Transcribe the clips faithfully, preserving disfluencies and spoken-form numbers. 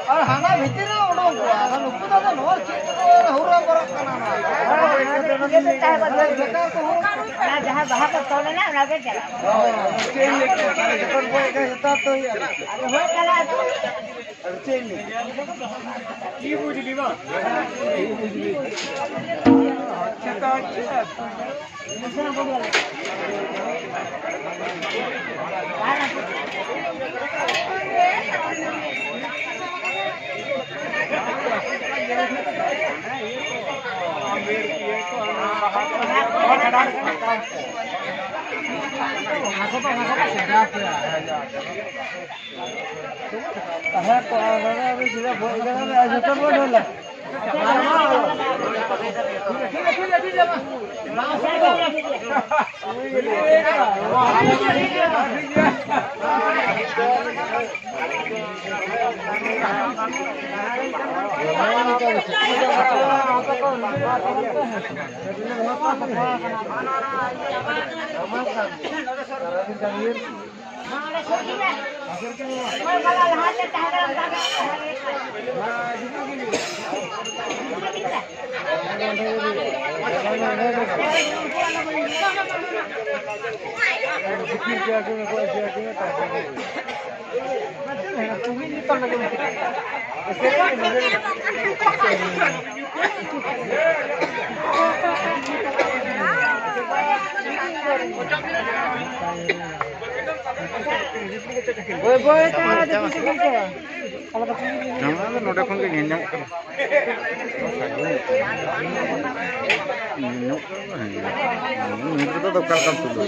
ᱟᱨ ᱦᱟᱱᱟ ᱵᱷᱤᱛᱤᱨ ᱨᱮ ᱩᱰᱩᱝ ᱠᱚᱣᱟ᱾ ᱟᱫᱚ ᱱᱩᱠᱩ ᱫᱚ ᱟᱫᱚ ᱱᱚᱣᱟ ᱪᱮᱫ ᱛᱮᱠᱚ ᱦᱩᱨᱟ ᱵᱟᱨᱚᱜ ᱠᱟᱱᱟ ᱱᱚᱣᱟ? ᱚᱱᱟ ᱡᱟᱦᱟᱸ ᱵᱟᱦᱟ ᱠᱚ ᱛᱚᱞ ᱮᱱᱟ, ᱚᱱᱟ ᱜᱮ ᱪᱟᱞᱟᱜᱼᱟ᱾ ᱦᱳᱭ, ᱟᱫᱚ ᱪᱮᱫ ᱤᱧ ᱞᱟᱹᱭ ᱠᱮᱫᱟ? ᱛᱟᱦᱞᱮ ᱡᱚᱛᱚᱱ ᱵᱚᱭ ᱮᱠᱟᱭ ᱡᱚᱛᱚ ᱛᱚ ᱦᱩᱭᱩᱜᱼᱟ᱾ ᱟᱫᱚ ᱦᱳᱭ, ᱪᱟᱞᱟᱜᱼᱟ ᱛᱚ᱾ ᱟᱫᱚ ᱪᱮᱫ ᱤᱧ ᱞᱟᱹᱭ ᱠᱮᱫᱟ? ᱪᱮᱫ ᱵᱩᱡᱽ ᱞᱤ ᱵᱟᱝ? ᱟᱪᱪᱷᱟ, ᱛᱚ ᱟᱪᱪᱷᱟ᱾ ᱛᱟᱦᱮᱸ ᱠᱚᱜᱼᱟ, ᱚᱱᱟ ᱫᱚ ᱪᱮᱫᱟᱜ ᱵᱚᱡ ᱠᱟᱱᱟ? ᱟᱨ ᱡᱚᱛᱚ ᱵᱚᱱ ᱚᱞᱟ᱾ ᱵᱟᱹᱭ ᱵᱟᱹᱭ ᱛᱮ ᱟᱨ ᱫᱤᱠᱩ ᱥᱮᱫ ᱠᱷᱚᱱ ᱠᱚ᱾ ᱱᱚᱣᱟ ᱫᱚ ᱱᱚᱰᱮ ᱠᱷᱚᱱ ᱜᱮ ᱧᱮᱞ ᱧᱟᱢᱚᱜ ᱠᱟᱱᱟ᱾ ᱧᱮᱞ ᱧᱟᱢᱚᱜ ᱠᱟᱱᱟ, ᱦᱮᱸ᱾ ᱧᱮᱞ ᱫᱚ ᱫᱚᱨᱠᱟᱨ ᱠᱟᱱ ᱛᱟᱵᱚᱱᱟ᱾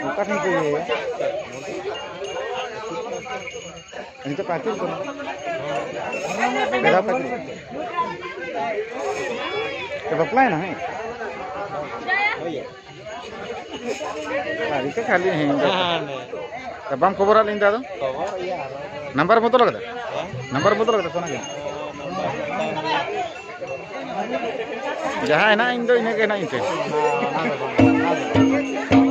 ᱚᱠᱟ ᱴᱷᱮᱱ ᱯᱮ ᱤᱭᱟᱹᱭᱟ? ᱱᱤᱛᱚᱜ ᱯᱮ ᱟᱹᱪᱩᱨ ᱠᱟᱱᱟ᱾ ᱵᱮᱲᱟ ᱯᱮ ᱟᱹᱪᱩᱨ ᱠᱟᱱᱟ᱾ ᱯᱮ ᱵᱟᱯᱞᱟᱭᱮᱱᱟ, ᱦᱮᱸ? ᱟᱹᱰᱤ ᱛᱮ ᱠᱷᱟᱹᱞᱤ, ᱦᱮᱸ, ᱦᱮᱸ, ᱦᱮᱸ᱾ ᱵᱟᱢ ᱠᱷᱚᱵᱚᱨᱟᱫ ᱞᱤᱧ ᱫᱚ ᱟᱫᱚ? ᱠᱷᱚᱵᱚᱨ ᱤᱭᱟᱹ ᱟᱨ ᱱᱟᱢᱵᱟᱨ ᱵᱚᱫᱚᱞ ᱠᱟᱫᱟ? ᱦᱮᱸ? ᱱᱟᱢᱵᱟᱨ ᱵᱚᱫᱚᱞ ᱠᱟᱫᱟ ᱥᱮ ᱚᱱᱟᱜᱮ? ᱱᱟᱢᱵᱟᱨ ᱵᱚᱫᱚᱞ ᱠᱟᱫᱟ᱾ ᱡᱟᱦᱟᱸ ᱦᱮᱱᱟᱜ ᱤᱧ ᱫᱚ ᱤᱱᱟᱹᱜᱮ ᱦᱮᱱᱟᱜ ᱤᱧ ᱴᱷᱮᱱ᱾ ᱦᱮᱸ, ᱚᱱᱟ ᱫᱚ ᱵᱟᱝ, ᱚᱱᱟ ᱫᱚ ᱵᱟᱝ᱾